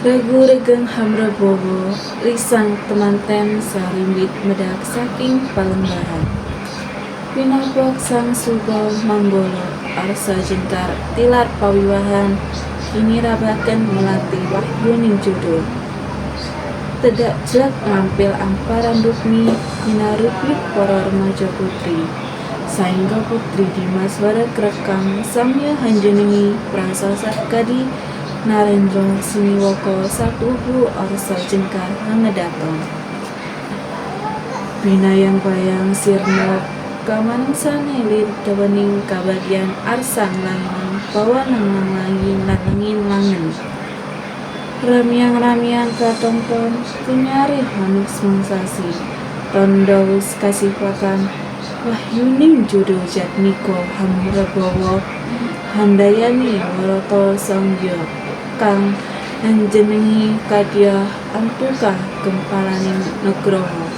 Regu Regeng Hamrabawa risang temanten sarimbit medhak saking palenggahan. Pinabek Sang Suba Manggala arsa jengkar tilar pawiwahan kinirabaken melati wahyuning jodho. Tedhak jleg ngampil amparan rukmi kinarupyuk para remaja putri. Saengga putri Dimas Waragrag kang samya hanjenengi prasasat kadi Narendra siniwaka satuhu arsa jengkar hangedaton. Binayang-bayang sirna kamanungsane lir dawaning kabagyan arsa nglanglang bawana nglanglangi langen. Ramyang-ramyang katonton kenyari hanuksman sasi tandha wis kasifatan wahyuning jodho jatmika hamrabawa handayani warata sangya kang anjenengi kadya antuka gempalaning nugraha.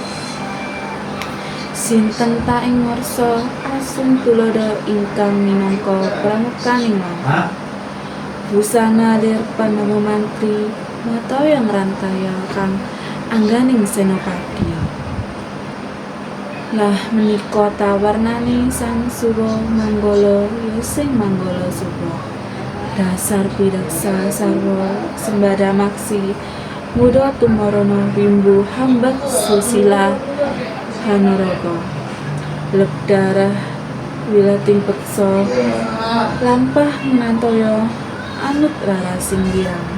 Sinten ta ing ngarsa asung tuladha ingkang minangka pramukaning lampah. Busana lir Pandhawa mantri mataya ngrantaya kang angganing senopati. Lah menika ta warnane Sang Suba Manggala ya sing manggala suba. Dasar pideksa sarwa sembada maksi muda tumarana wimbu hambak susila hanaraga. Leb darah wilating peksa lampah ngnantaya anut rarasing girang.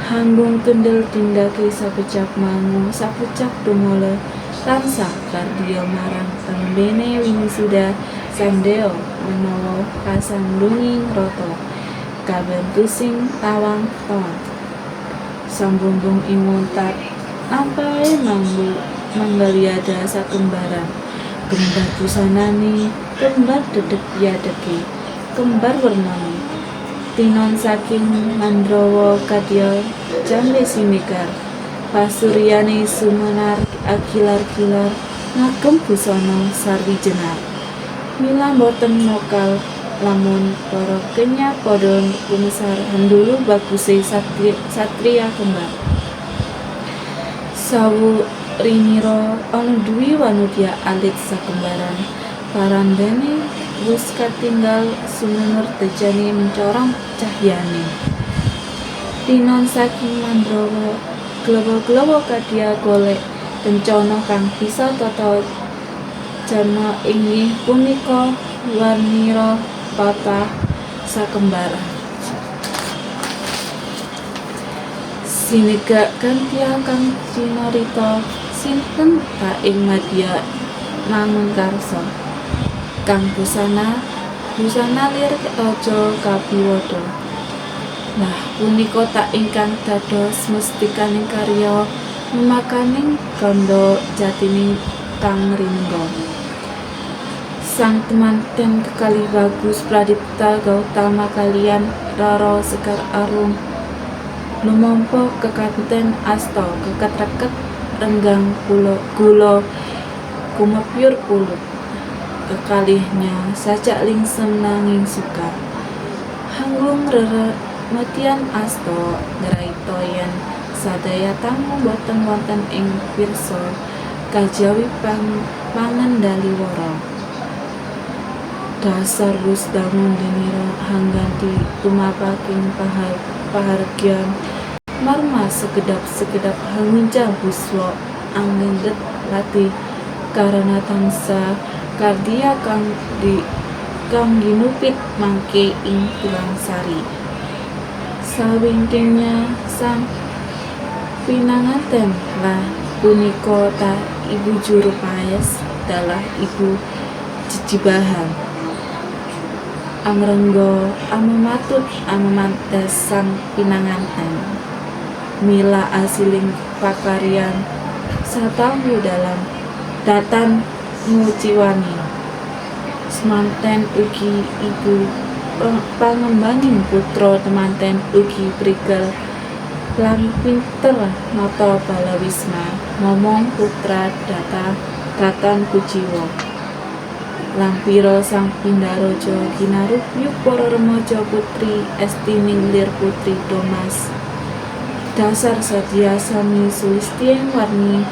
Hanggung kendel tindake sapecak mangu sapecak tumala tansah kardya marang tembene winisuda sandheya menawa kasandhunging rata kabentusing tawang tawang. Sambumbung ingun lampahe manggalyada sakembaran kembar busanane kembar dedeg yadege kembar wernane tinon saking Mandrawa kadya jambe sinegar pasuryane sumenar akilar-kilar ngagem busana sarwi jenar. Mila boten mokal lamun para kenya padha gumesar handulu baguse satriya kembar. Sawu rinira ana dwi wanudya alit sakembaran parandene wus katinggal sumenur tejane mencorong cahyane. Tinon saking Mandrawa glowo-glowo kadya golek kencana kang bisa tata jana inggih punika warnira patah sakembaran. Sinegak kantya kang cinarita sinten ta ing madya mangunkarsa kang busana busana lir raja kabiwada. Lah punika ta ingkang dados mustikaning karya memakaning ganda jatining kang rinengga. Sang temanten kekalih Bagus Pradipta Gautama kaliyan Rara Sekar Arum lumampa kekanten asta keket-reket renggang gula kumepyur pulut. Kekalihnya sajak lingsem nanging suka. Hanggung reremetian asta ngraita yen sadaya tamu boten wonten ing pirsa kajawi pangendaliwara. Dasar wus dangun denira hangganti tumapaking pahargyan marma sekedap-sekedap hanguncang huswa anggengget latih karana tansah kardya kang ginupit mangke ing Tilangsari. Sawingkingnya sang pinanganten lah punika ta ibu juru paes dalah ibu jejibahan. Angrengga amematut amemantes sang pinanganten. Mila asiling pakaryan satahu dalam datan nguciwani. Semanten ugi ibu pangembaning putra temanten ugi prigel lan pinter nata balawisma momong putra data datan kuciwa. Lampira sang Pindaraja kinarupyuk para remaja putri estining lir putri Domas Dasar sadya sami sulistyaning warni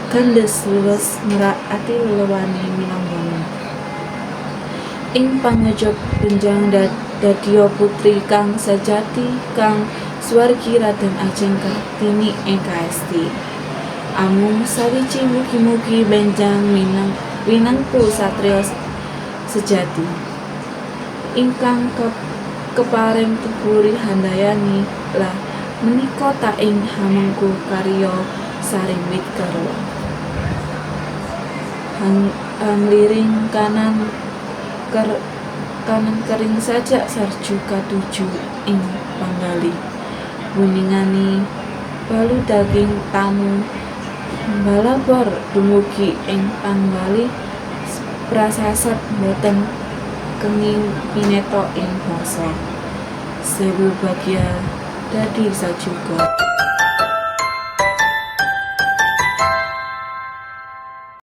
gandhes luwes merak ati lelewani minanggana. Ing pangeja benjang dadya putri kang sejati kang swargi Raden Ajeng Kartini ing kaesti. Amung sawiji mugi-mugi benjang winengku satriya sejati. Ingkang kepareng Putri Handayani lah menika ta ing hamengku karya saring wit garwa. Hangliring kanan kering sajak sarju katuju ing panggalih. Wuningani baludaging tamu mbalabor dumugi ing panggalih prasasat boten kenging pinetha ing basa. Sewu bagya dadi sajuga.